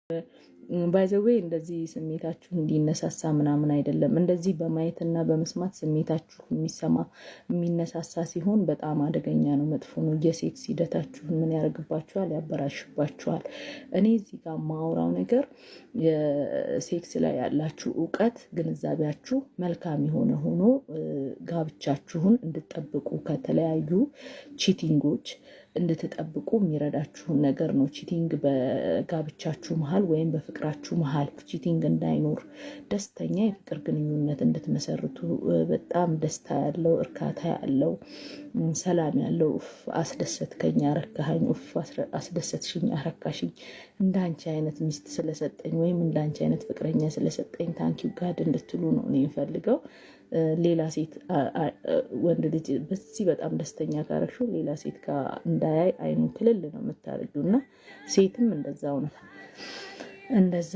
By the way እንደዚህ ስሜታችሁ እንዲነሳሳ ምናምን አይደለም። እንደዚህ በማየትና በመስማት ስሜታችሁ የሚሰማ የሚነሳሳ ሲሆን በጣም አደገኛ ነው፣ መጥፎ ነው። የሴክስ ሂደታችሁን ምን ያደርግባችኋል? ያበላሽባችኋል። እኔ እዚህ ጋር ማውራው ነገር የሴክስ ላይ ያላችሁ እውቀት ግንዛቤያችሁ መልካም የሆነ ሆኖ ጋብቻችሁን እንድትጠብቁ፣ ከተለያዩ cheating ኦች እንድትጠብቁ የሚረዳችሁን ነገር ነው። Cheating በጋብቻችሁ መሀል ወይም በፍቅራችሁ መሀል cheating እንዳይኖር፣ ደስተኛ የፍቅር ግንኙነት እንድትመሰርቱ፣ በጣም ደስታ ያለው፣ እርካታ ያለው፣ ሰላም ያለው፣ ኡፍ አስደሰትከኝ፣ አረካኸኝ፣ ኡፍ አስደሰትሽኝ፣ አረካሽኝ፣ እንዳንቺ አይነት ሚስት ስለሰጠኝ ወይም እንዳንቺ አይነት ፍቅረኛ ስለሰጠኝ thank you God እንድትሉ ነው እኔ የምፈልገው። ሌላ ሴት፣ ወንድ ልጅ በዚህ በጣም ደስተኛ ካረግሽው ሌላ ሴት ጋር እንዳያይ አይኑ ክልል ነው የምታደርጊው እና ሴትም እንደዛው ነው እንደዛ።